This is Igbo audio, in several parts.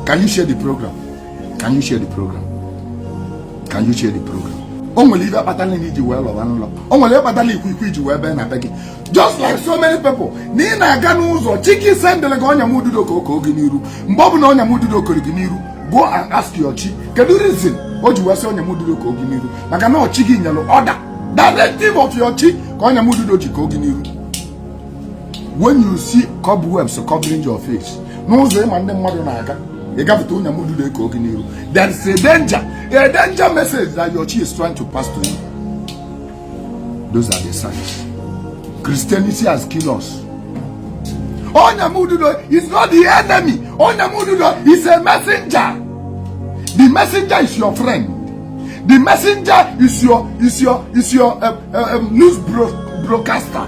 Can you share the program? Can you share the program? Can you share the program? O nwere ife kpatara na iji wee lọwa nlọ. O nwere ife kpatara ikwikwii ji wee bee na be gị. Just like so many people, na ị na-aga n'ụzọ, chi gị sendịrị gị ọnya m ududo ka o koo gị n'iru. Mgbe ọ bụla ọnya m ududo koro gị n'iru, go and ask your chi, kedu reason o ji wee sị ọnya m ududo koo gị n'iru? Maka na chi gị nyere order, directive of your chi ka ọnya m ududo ji koo gị n'iru. When you see cobwebs covering your face n'ụzọ ịma ndị mmadụ na-aga, ị gafete, ọnya m ududo ekoo gị n'iru, there is a danger message that your chi is trying to pass to you. Those are the signs. Christianity has killed us. Ọnya m ududo is not the enemy. Ọnya m ududo is a messenger. The messenger is your friend. The messenger is your news broadcaster.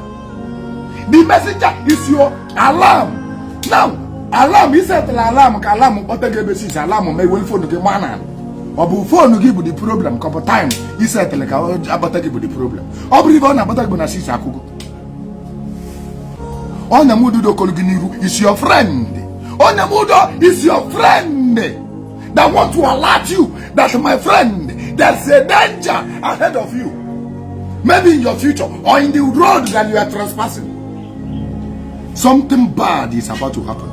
The messenger is your alarm. Now, alarm, isetụla alarm ka alarm kpọta gị ebe 6, alarm ma ewere phone gị maa na ọ bụ phone gị bụ the problem, ka ọ bụ time isetụla ka ọ akpọta gị bụ the problem? Ọ bụrụ ibe ọ na-akpọta gị bụ na 6 akụgo. Ọnya m ududo kolu gị n'iru is your friend. Ọnya m udo is your friend that want to alert you that, my friend, there's a danger ahead of you, maybe in your future or in the road that you are trespassing. Something bad is about to happen.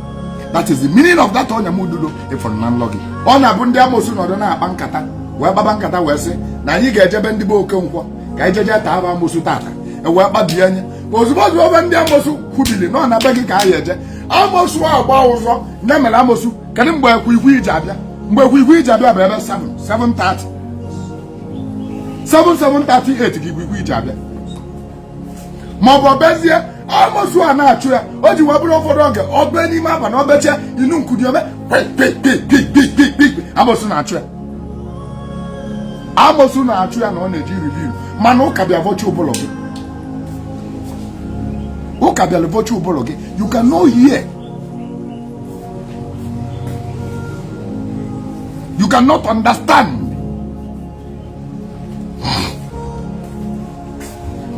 That is the meaning of that ọnya m ududo ịfụrụ na nlọ gị. Ọ na-abụ ndị amosu nọdụ na-akpa nkata, wee gbaba nkata, wee sị na anyị ga-ejebe ndị be Okonkwo ka anyị jeje taa aba amosu tata. E wee kpabie anya ozugbo ozugbo ebe ndị amosu kwubili nọ na be gị ka anyị eje, amosu agba ụzọ. Nye mere amosu, kedu mgbe ekwu iji abịa? Mgbe ekwu iji abịa bụ ebe 7, 7:30, 7, 7:38 ka igwe iji abịa. Ma ọ bụ ọbezie amosu a na-achụ ya, o ji wee bụrụ ụfọdụ oge ọbe n'ime abalị, ọbechie inu nkudi ome kpikpikpikpikpikpi, amosu na-achụ ya, amosu na-achụ ya na ọ na-eji review. Mana ụka bịa vọchi ụbụlụ gị, ụka bịara vọchi ụbụlụ gị. You cannot hear, you cannot understand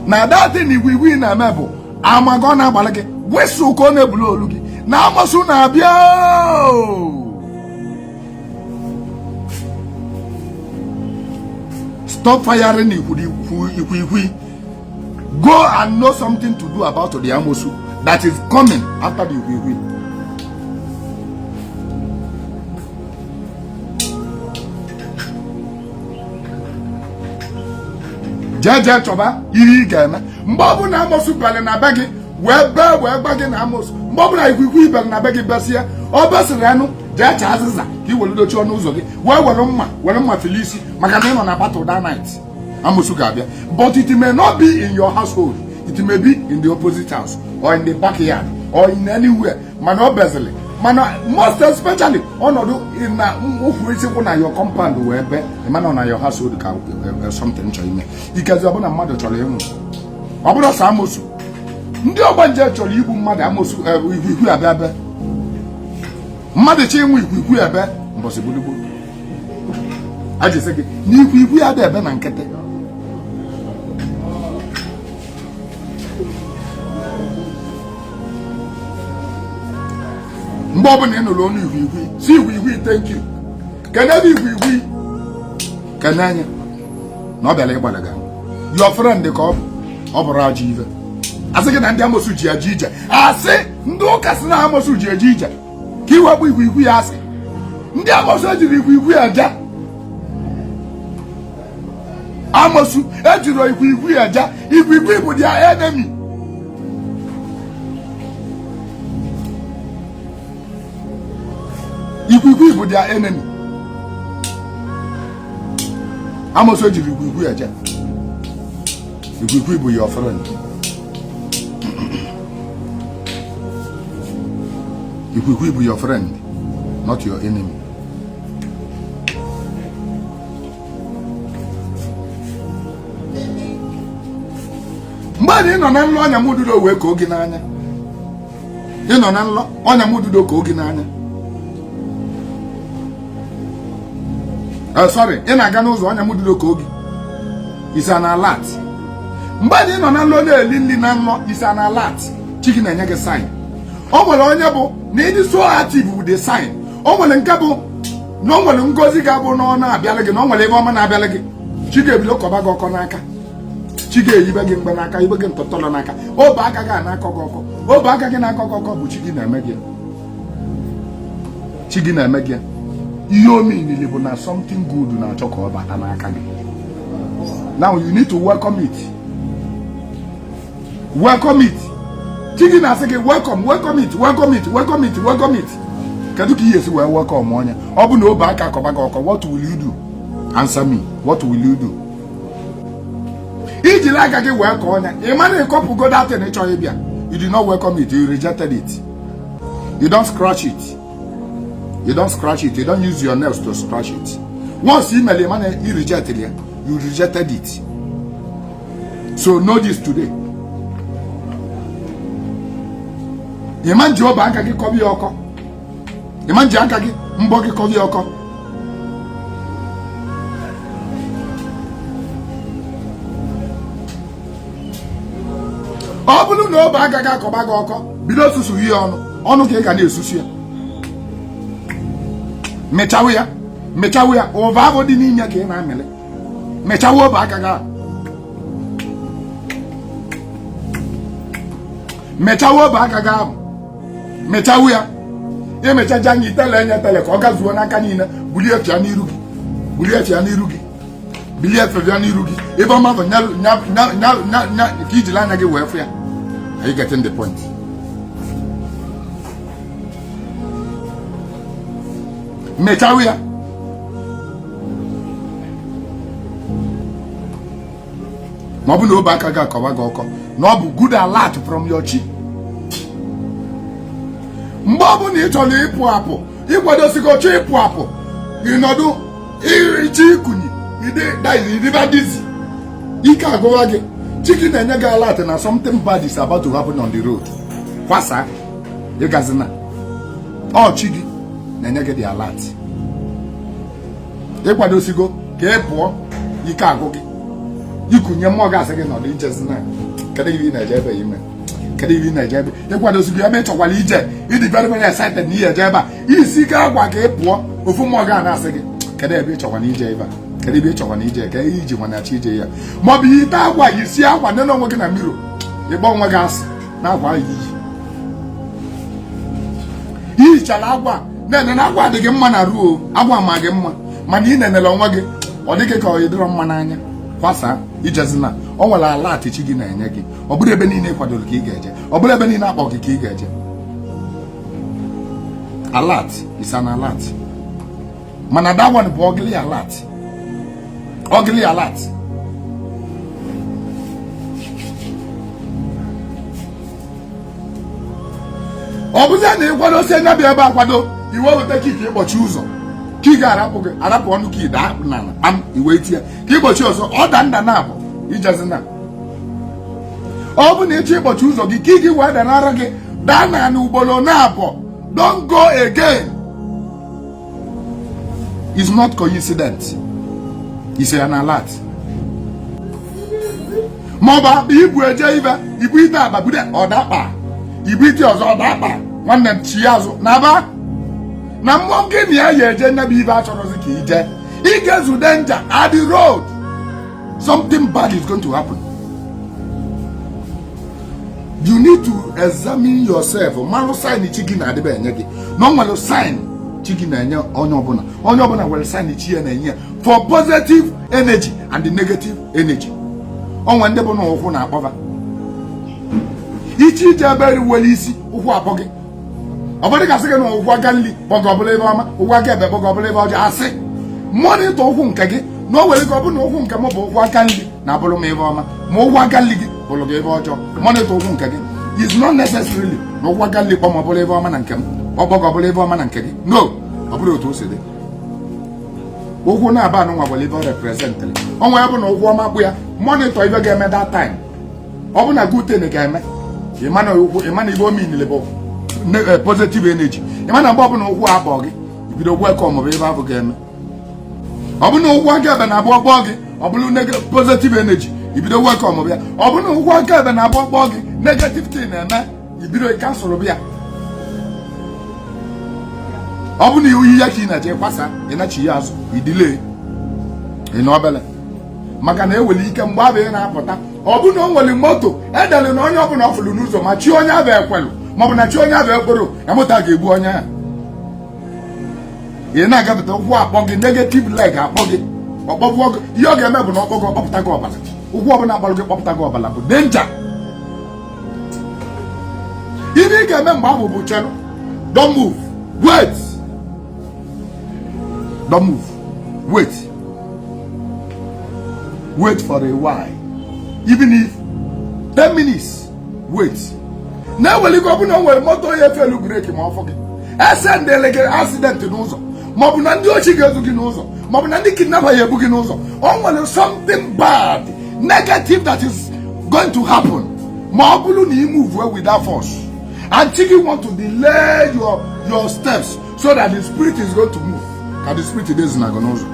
na datin igwe igwe na-eme bụ amaga ọ na-agbalị gị wesụ ka ọ na-ebulu olu gị na amosu na-abịa. Stop firing ikwiikwi. Go and know something to do about the amosu that is coming after the ikwiikwi. Jee jee chọba ihe ị ga-eme mgbe ọbụla amosu bịara na be gị wee bee, wee gba gị na amosu. Mgbe ọbụla ikwiikwi bịara na be gị besịa, ọ besịrị anụ, jee chaa azịza ka ị were dochie ọnụ ụzọ gị, wee were mma, were mma fili isi, maka na ị nọ na battle that night. Amosu ga-abịa, but it may not be in your household. It may be in the opposite house or in the backyard or in anywhere. Mana ọ bezili, mana most especially ọnọdụ na ụkwụ isi kwụ na your compound wee bee, mana ọ na your household ka something chọrọ ime. Ikezi ọbụna mmadụ chọrọ ịnwụ, ọ bụrụ sọ amosu, ndị ọgbanje chọrọ igbu mmadụ, amosu ikwiikwi abịa be mmadụ chi ịnwụ, ikwiikwi ebe mbọsị gburugburu a ji sị gị na ikwiikwi ya dị ebe na nkịtị. Mgbe ọbụla ị nụrụ ọnụ ikwiikwi, si ikwiikwi, "Thank you." Kene ebe ikwiikwi, kene anya na ọ bịara ịgbalaga. Your friend ka ọ bụ, ọ bụrụ ajọ ive. Asị gị na ndị amosu ji eje ije, asị ndị ụka sị na amosu ji eje ije ka iwekpu ikwiikwi ya. Asị ndị amosu ejiri ikwiikwi eje, amosu ejiri ikwiikwi eje. Ikwiikwi bụ their enemy. Ikwiikwi bụ their enemy. Amosu ejiri ikwiikwi eje. Ikwiikwi bụ your friend. Ikwiikwi bụ your friend, not your enemy. Mgbe na ị nọ na nlọ, ọnya m ududo wee koo gị n'anya, ị nọ na nlọ, ọnya m ududo koo gị n'anya, sorry, ị na-aga n'ụzọ, ọnya m ududo koo gị, is an alert. Mgbe na ị nọ na nlọ na-eli nri na nlọ, is an alert. Chi gị na-enye gị sign. O nwere onye bụ na ịdị so active with the sign. O nwere nke bụ na o nwere ngozi ga-abụ na ọ na-abịala gị, na o nwere ebe ọma na-abịala gị, chi ga-ebido kọba gị ọkọ n'aka, chi ga-eyibe gị mgbe n'aka, yibe gị ntọtọlọ n'aka, obe aka gị na-akọ gị ọkọ, obe aka gị na-akọ gị ọkọ bụ chi gị na-eme gị, chi gị na-eme gị. Ihe o meanili bụ na something good na-achọ ka ọ bata n'aka gị. Now you need to welcome it, welcome it. Chi gị na-asị gị welcome, welcome it, welcome it, welcome it, welcome it. Kedu ka ihe esi wee welcome onye ọ bụ na obe aka akọba gị ọkọ? What will you do? Answer me, what will you do? Ijiri aka gị wee kọọ ọnya, ị mara ịkọpụgo that thing ịchọghị ịbịa. You did not welcome it, you rejected it. You don't scratch it, you don't scratch it, you don't use your nails to scratch it. Once you mere, mana you rejected ya, you rejected it. So know this today, ịma nji obe aka gị kọbi ya ọkọ, ịma nji aka gị mbọ gị kọbi ya ọkọ. Ọ bụrụ na obe aka gị akọba gị ọkọ, bido susu ihe ọnụ ọnụ ka ị ga na-esusu ya, mechawu ya, mechawu ya, ụva ahụ dị n'ime ka ị na-amịrị, mechawu obe aka gị, mechawu obe aka gị ahụ, mechawu ya. Emechaja anya itele enye tele ka ọ gazuo n'aka niile, bulie fịa n'iru gị, bulie fịa n'iru gị, bilie fịa n'iru gị, ebe ọma bụ ka ijiri anya gị wee fụ ya. Are you getting the point? Mechawu ya. Ma ọ bụ na obe aka gị akọba gị ọkọ, na ọ bụ good alert from your chi. Mgbe ọ bụ na ị chọrọ ịpụ apụ, ịkwadosigo chọ ịpụ apụ, ịnọdụ ichi ikunyi ịdịba dizi, ike agụwa gị, chi gị na-enye gị alert na something bad is about to happen on the road. Kwasa ịgazina, ọ chi gị na-enye gị the alert. Ịkwadosigo ka ị pụọ, ike agụ gị, ikunye mmụọ gị asị gị nọdụ ijezina. Kedu ihe ị na-eje ebe ime? Kedu ihe ị na-eje ebe? Ịkwadosigo ebe ị chọkwara ije, ịdị very very excited na ihe eje ebe a, isi ga agwa ka ị pụọ, ofu mmụọ gị a na-asị gị kedu ebe ị chọkwana ije ebe a? Kedu ebe ị chọkwana ije? Ka ihe iji nwanachi ije ya? Ma ọ bụ ite agwa isi akwa nene onwe gị na mmiri, ịgba onwe gị asị na akwa iyi ihichara agwa na-enene agwa dị gị mma na ruo agwa ma gị mma, mana ị nenere onwe gị ọ dịghị ka ọ dịrọ mma n'anya. Kwasa ijezina. O nwere alert chi gị na-enye gị. Ọ bụrụ ebe niile kwadoro ka ị ga-eje, ọ bụrụ ebe niile akpọ gị ka ị ga-eje. Alert is an alert, mana that one bụ ugly alert, ugly alert. Ọ bụzie na ịkwadosi anya bịa ebe akwado, iwe weta key ka ịkpọchi ụzọ, ka ị ga-arapụ gị arapụ ọnụ ka daa n'ala kpam, iwe tie ka ịkpọchi ọzọ, ọ da nda na abụ ijezina. Ọ bụ na ịchọ ịkpọchi ụzọ gị ka ị gị wee danara gị daa naanị ugboro na abụọ. Don't go again. It's not coincident, it's an alert. Ma ọ bụ akpa ibu eje ibe, ibu ite akpa bude ọdakpa, ibu ite ọzọ ọdakpa, nwanne m chi azụ na-aba na mmụọ gị na ya ya eje nyebe ibe achọrọzi ka ije. Ị ga-ezu danger at the road, something bad is going to happen. You need to examine yourself, marụ sign chi gị na-adịba enye gị. Na o nwere sign chi gị na-enye onye ọbụla, onye ọbụla nwere sign chi ya na-enye ya for positive energy and the negative energy. Onwe ndị bụ na ụkwụ na-akpọba iche ije ebe were isi ụkwụ akpọ gị, ọ bụrụ gasị gị na ụkwụ aka nri kpọga ọbụla ebe ọma, ụkwụ aka ebe kpọga ọbụla ebe ọjọọ. Asị monitor ụkwụ nke gị na o nwere ike ọ bụ na ụkwụ nke m bụ ụkwụ aka nri na-abụrụ m ebe ọma, ma ụkwụ aka nri gị bụrụ gị ebe ọjọọ. Monitor ụkwụ nke gị is not necessarily na ụkwụ aka nri kpọ ma ọ bụrụ ebe ọma na nke m, ọ kpọga ọbụla ebe ọma na nke gị. No, ọ bụrụ otu o si dị. Ụkwụ na-aba anụ nwa nwere ebe ọ representịrị ọnwa ya bụ na ụkwụ ọma kpụ ya. Monitor ibe ga-eme that time. Ọ bụ na good thing ga-eme, ịma na ụkwụ, ịma na ibe o meanili bụ positive energy. Ịma na mgbe ọbụla ụkwụ akpọ gị, ibido welcome bụ ebe ahụ ga-eme. Ọ bụ na ụkwụ aka ebe na-abụ kpọọ gị, ọ bụrụ positive energy, ibido welcome bịa. Ọ bụ na ụkwụ aka ebe na-abụ kpọọ gị, negative thing na-eme, ibido cancel bịa. Ọ bụ na iwu ya ka ị na-eje kwasa, ị nachi ya azụ, ị delay, ị nọ obele, maka na ewere ike mgbe abụ ị na-apụta, ọ bụ na o nwere moto edere na onye ọbụla ọ fụrụ n'ụzọ, ma chi onye abụ ekwelụ maọbụ na chi onye abụ ekporo, na moto a ga-egbu onye ahụ. Ị na-agafeta, ụkwụ akpọ gị, negative leg akpọ gị, ọkpọgbuo gị. Ihe ọ ga-eme bụ na ọkpọ gị, ọkpọpụta gị ọbara. Ụkwụ ọbụla akpọrọ gị, kpọpụta gị ọbara bụ danger. Ihe ị ga-eme mgbe ahụ bụ chere, don't move, wait, don't move, wait, wait for a while, even if 10 minutes, wait. Na-eweligo ọ bụ na o nwere moto ya efelu brake, ma ọ fụ gị, esendele gị accident n'ụzọ, maọbụ na ndị ochi ga-ezu gị n'ụzọ, maọbụ na ndị kidnapper ya ebu gị n'ụzọ, o nwere something bad, negative that is going to happen ma ọ bụrụ na ị move well without force. And chi gị want to delay your steps so that the spirit is going to move, ka the spirit dey na gị n'ụzọ.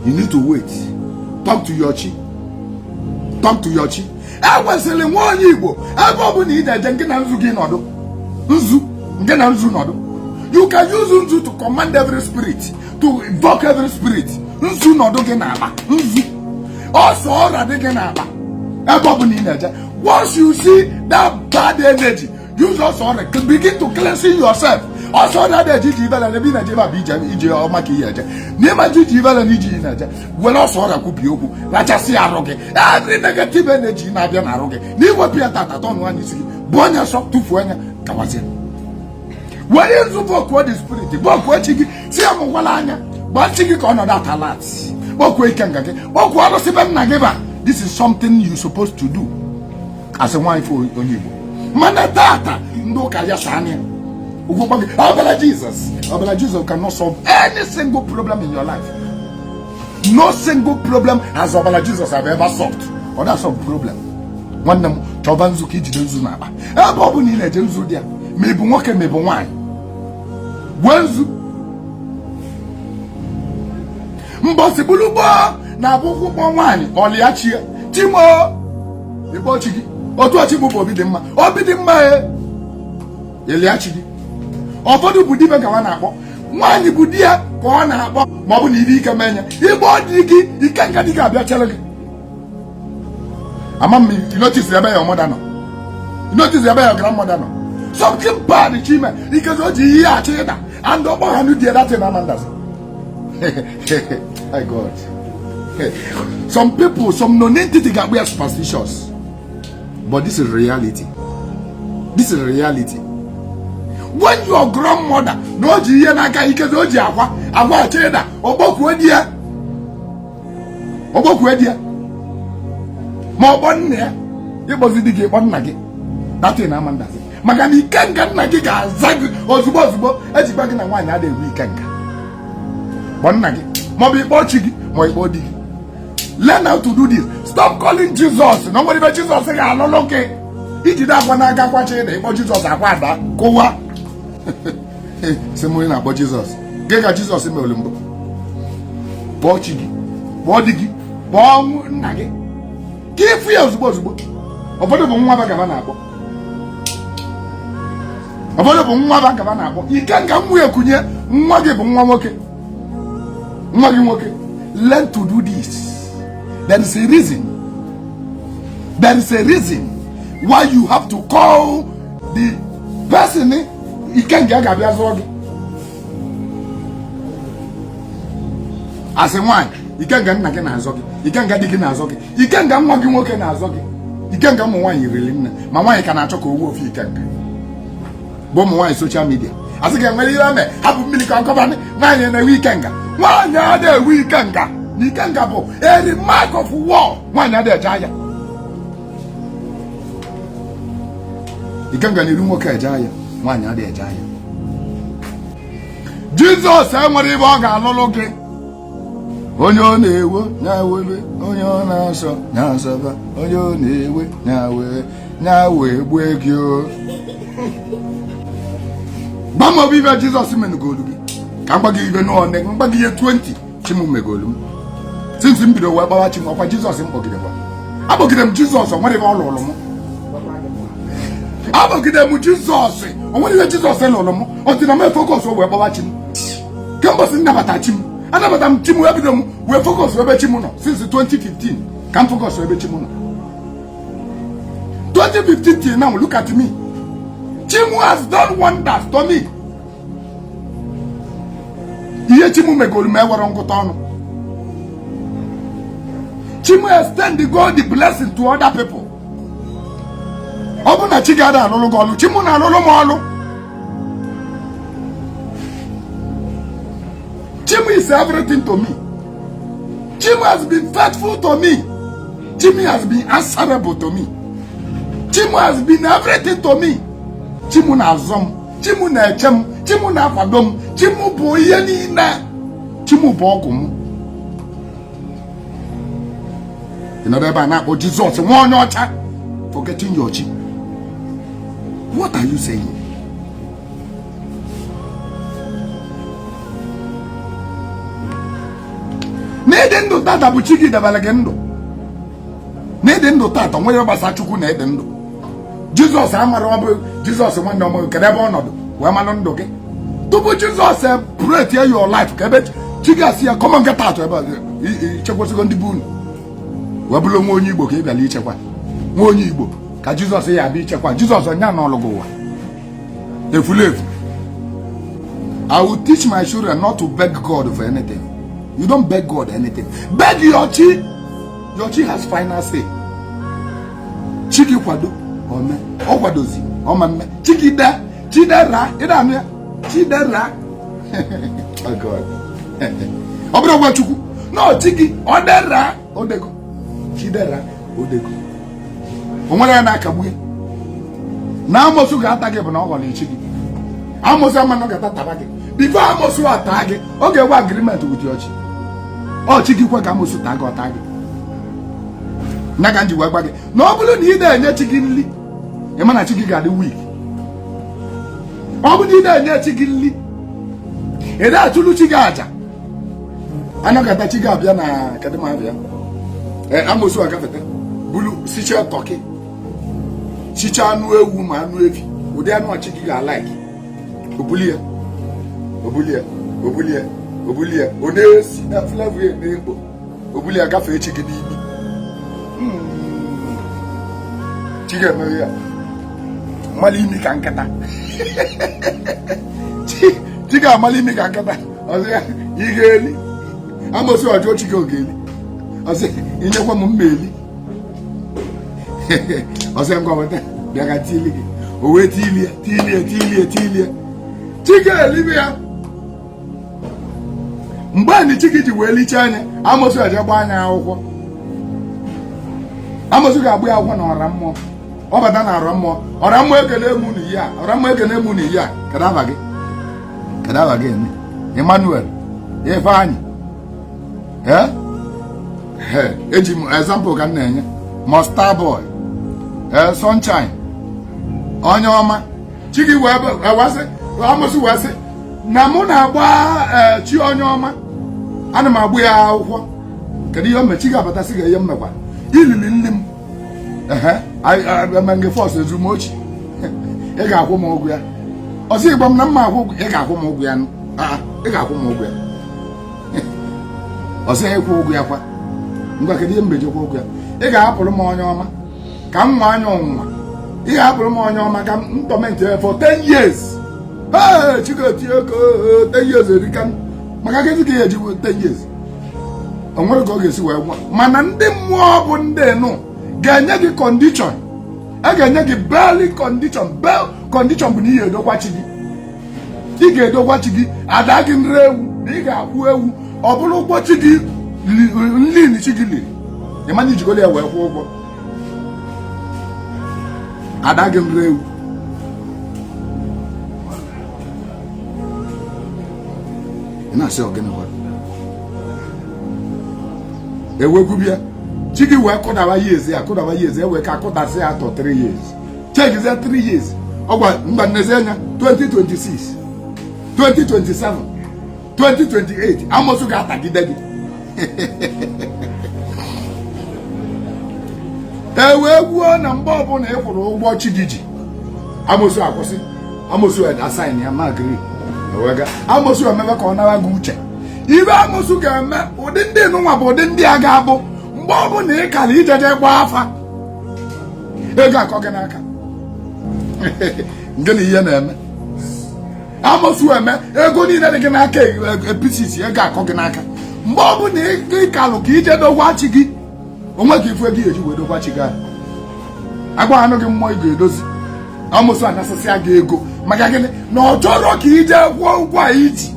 You need to wait. Talk to your chi, talk to your chi. Ekwesịrị nwa onye Igbo, ebe ọ bụla ị na-eje, nke na nzu gị nọdụ, nzu nke na nzu nọdụ. You can use nzu to command every spirit, to invoke every spirit. Nzu nọdụ gị n'akpa, nzu ọsọ ọra dị gị n'akpa, ebe ọ bụla ị na-eje, once you see that bad energy, use ọsọ ọra, begin to cleansing yourself. Ọsọ ọra na-eji iji ibele na ebe ị na-eje, ebe a bụ ije ije ọma ka ihe eje na ịma ji iji ibele na iji ị na-eje. Were ọsọ ọra kwubi okwu, rachasị arụ gị, every negative energy na-abịa n'arụ gị, na iwepụ ya tata. Tọnụ anya isi gị bụ onye nsọ, tụfuo anya, gawazie. Were nzu bọkuo the spirit, bọkuo chi gị, si ya mụkwala anya, gbaa chi gị ka ọ nọdụ atalat, kpọkuo ikenga gị, kpọkuo arụsị be nna gị. Ba this is something you supposed to do as a nwaanyị onye Igbo. Mana tata ndị ụka ya saa anya ugwu gị, ọbara Jizọs, ọbara Jizọs cannot solve any single problem in your life. No single problem has ọbara Jizọs have ever solved. Ọ da solve problem. Nwanne m, chọba nzu ka ijide nzu n'akpa. Ebe ọ bụla ị na-eje, nzu dị ya, ma ị bụ nwoke, ma ị bụ nwaanyị, gwee nzu. Mbọsị bụrụ gboo na-abụ ụkwụ kpọọ nwaanyị, ọlịa chie chimo, ịkpọ chi gị otu ọchị bụ obi dị mma, obi dị mma, e ịlịa chi gị. Ụfọdụ bụ dibe ka ha na-akpọ, nwaanyị bụ di ya ka ọ na-akpọ, ma ọ bụ na ibe ike menye ịgba di gị, ike nka di gị abịa chere gị. Ama m notice ebe ya mother nọ, notice ebe ya grandmother nọ, something bad chime ikezi o ji ihe achọ ịda and ọkpọ ha nu die datin na amandazi. My God, some people, some non-entity ga-akpọ ya superstitious, but this is reality, this is reality. When your grandmother na o ji ihe n'aka, ikezi o ji akwa akwa achọ ịda, ọgbọkwuo di ya, ọgbọkwuo di ya, ma ọgbọ nna ya, ịkpọzi di gị, ịkpọ nna gị, datin na amandazi, maka na ikenga nna gị ga-aza gị ozugbo ozugbo. Ejikwa gị na nwaanyị adịghị enwe ikenga. Kpọọ nna gị, maọbụ ịkpọ chi gị, ma ịkpọ di gị. Learn how to do this. Stop calling Jesus. Na nwere ibe Jesus ga-alụlụ gị ijide akwa n'aka kwachi na ịkpọ Jesus, akwa ada kụwa sị m na-akpọ Jesus gị ka Jesus mere mbụ. Kpọọ chi gị, kpọọ di gị, kpọọ nna gị ka ịfụ ya ozugbo ozugbo. Ụfọdụ bụ nwa ba gaba na-akpọ, ụfọdụ bụ nwa ba gaba na-akpọ. Ike nka nwa ekunye nwa gị bụ nwa nwoke, nwa gị nwoke. Learn to do this. There is a reason, there is a reason why you have to call the person ikenga ga-abịa zụọ gị. Asị nwaanyị, ikenga nna gị na-azọ gị, ikenga di gị na-azọ gị, ikenga nwa gị nwoke na-azọ gị. Ikenga ụmụ nwaanyị riri nne, ma nwaanyị ka na-achọ ka o wuo ofe ikenga bụ ụmụ nwaanyị social media. Asị ga enwere ihe eme, hapụ mmiri ka ọkọba. Nwaanyị na-enwe ikenga, nwaanyị adịghị enwe ikenga. Na ikenga bụ a remark of war. Nwaanyị adịghị eje ahịa. Ikenga na-eru nwoke eje ahịa, nwaanyị adịghị eje ahịa. Jizọs enwere ibe ọ ga-alụlụ gị. Onye ọ na-ewe na-ewebe, onye ọ na-asọ na-asọba, onye ọ na-ewe na-ewe na-ewe gbue gị. O gba m obi ibe Jizọs menugolu gị, ka m gba gị ibe n'one, mgba gị ihe 20 chi m megolu m since m bido wee gbawa chi m. Ọkwa Jizọs m kpọgidekwa. Akpọgide m Jizọs, o nwere ihe ọ lụrụ m. Akpọgide m Jizọs, o nwere ihe Jizọs lụrụ m. Ọ dị na m focus wee kpọwa chi m. Kemgbe si nnabata chi m, anabata m chi m, ebido m wee focus ebe chi m nọ. Since 2015 ka m focus ebe chi m nọ. 2015 till now, look at me. Chi m has done wonders to me. Ihe chi m megoro m ewere ngụta ọnụ. Chi m extend the God the blessing to other people. Ọ bụ na chi ga-ada alụlụ gị ọlụ, chi m na-alụlụ m ọlụ. Chi m is everything to me. Chi m has been faithful to me. Chi m has been answerable to me. Chi m has been everything to me. Chi m na-azọ m, chi m na-eche m, chi m na-akwado m, chi m bụ ihe niile. Chi m bụ ọgwụ m. Ị nọrọ ebe a na-akpọ Jizọs nwa onye ọcha, forgetting your chi. What are you saying? Na ịdị ndụ tata bụ chi gị debere gị ndụ. Na ịdị ndụ tata nwere gbasa Chukwu na ịdị ndụ. Jizọs amara ọ bụ Jizọs nwanne ọmụ, kedu ebe ọnọdụ wee malụ ndụ gị? Tupu Jizọs separate your life, ka ebe chi gị asị ya come on, get out, ebe ichekwasịgo ndị bụ unu wee bụrụ nwa onye Igbo ka ị bịara ichekwa. Nwa onye Igbo ka Jizọs ya abịa ichekwa. Jizọs onye n'ọlụ gị ụwa efulefu. I will teach my children not to beg God for anything. You don't beg God anything. Beg your chi. Your chi has final say. Chi gị kwado ome, ọ kwadozi ọma mme. Chi gị de, chi dera, ịda anụ ya, chi dera. Oh God. Ọ bụrụ gwa Chukwu na chi gị ọ dera, odego. Chi dera, odego. O nwere ya na-akagbu ya. Na amosu ga-ata gị bụ na ọ ghọrọ chi gị. Amosu ama na ọ ga-ata taba gị. Before amosu ata gị, ọ ga-enwe agreement with your chi. Ọ chi gị kwe ka amosu taa gị, ọ taa gị. Na ka m ji wee gwa gị na ọ bụrụ na ị na-enye chi gị nri, ị ma na chi gị ga-adị weak. Ọ bụrụ na ị na-enye chi gị nri, ị na-achụrụ chi gị aja, anọkọta chi gị abịa na kedụ ma abịa amosu agafete bulu sichaa turkey, sichaa anụ ewu ma anụ efi, ụdị anụ ọchị gị ga-alike, obulie obulie obulie obulie, ọ na-esi na flavor ya na-ekpo, obulie gafee chi gị n'imi. Chi ga-emeghe ya mmalị imi ka nkịta. Chi ga-amalị imi ka nkịta. Ọzọ ya ị ga-eli amosu ọjọọ, chi gị ọ ga-eli. Ọzọ inyekwa m mma eli. Ọzọ ngwa weta bịa ka tili gị. O wee tilie tilie tilie tilie, chi ga-elibe ya. Mgbe anyị chi gị ji wee lichaa anya, amosu eje gbaa anya akwụkwọ. Amosu ga-agba ya akwụkwọ na ọra mmụọ. Ọ bata na ọra mmụọ, ọra mmụọ ekele mụ na ihe a, ọra mmụọ ekele mụ na ihe a. Kedu aba gị? Kedu aba gị? Eme Emmanuel Ifeanyị. Ee, eji m example ka m na-enye. Mostar boy, ee, sunshine, onye ọma. Chi gị wee wasị, amosu wee sị na mụ na-agba chi onye ọma, ana m agbụ ya akwụkwọ. Kedu ihe mme? Chi ga-abatasị ga ihe mmekwa ilili nne m. Ehe, eme fọs ezumochi, ị ga-akwụ m ụgwọ ya. Ọsọ ịgba m na mma akwụ, ị ga-akwụ m ụgwọ ya. Ị ga-akwụ m ụgwọ ya. Ọsọ ịkwụ ụgwọ ya kwa. Ngwa, kedu ihe mbeji kwụ ụgwọ ya? Ị ga-ahapụrụ m onye ọma ka m nwa anya ọnwụnwa. Ị ga-ahapụrụ m onye ọma ka m torment ya for 10 years. Ee, Chigoti oko 10 years erika maka gịnị ka ya eji 10 years? O nwere ka ọ ga-esi wee gwa. Mana ndị mmụọ bụ ndị nụ ga-enye gị condition. A ga-enye gị bail condition. Bail condition bụ na ị ga-edokwa chi gị, ị ga-edokwa chi gị, ada gị nre ewu na ị ga-akwụ ewu. Ọ bụrụ ụgwọ chi gị nli chi gị liri, ịmana ijigolo ya wee kwụọ ụgwọ, ada gị nre ewu. Ị na-asị ọgịnịkwa ewekwubịa chi gị wee kụdawa years ya, kụdawa years, ewe ka akụdasị ya atọ 3 years, chekizie 3 years. Ọgwa mgba nnezi anya 2026, 2027, 2028, amosu ga-atagide gị. E wee gwuo na mgbe ọbụla ị kwụrụ ụgwọ chi gị ji, amosu akwụsị. Amosu asain ya ma agree ewega amosu emebe ka ọ nara gị uche. Ibe amosu ga-eme ụdị ndị nụnwa bụ ụdị ndị a ga-abụ mgbe ọbụla ị kara ijeje gbaa afa, ego akọ gị n'aka. Gịnị ihe na-eme amosu eme? Ego niile dị gị n'aka episisi, ego akọ gị n'aka. Mgbe ọbụla ị kalụ ka ije dogwa chi gị onwe ka ifu ego eji wee dogwa chi gị ahụ, agwa anụ gị mmụọ ị ga-edozi, amosu anasịsịa gị ego. Maka gịnị? Na ọ chọrọ ka ije kwụọ ụgwọ a iji.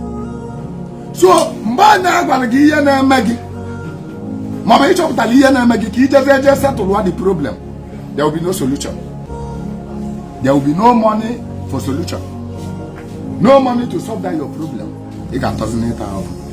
So mgbe a na-agwara gị ihe na-eme gị, maọbụ ịchọpụtara ihe na-eme gị, ka ijeze eje settle the problem, there will be no solution. There will be no money for solution, no money to solve that your problem. Ị ga-atọzi n'ịta ahụhụ.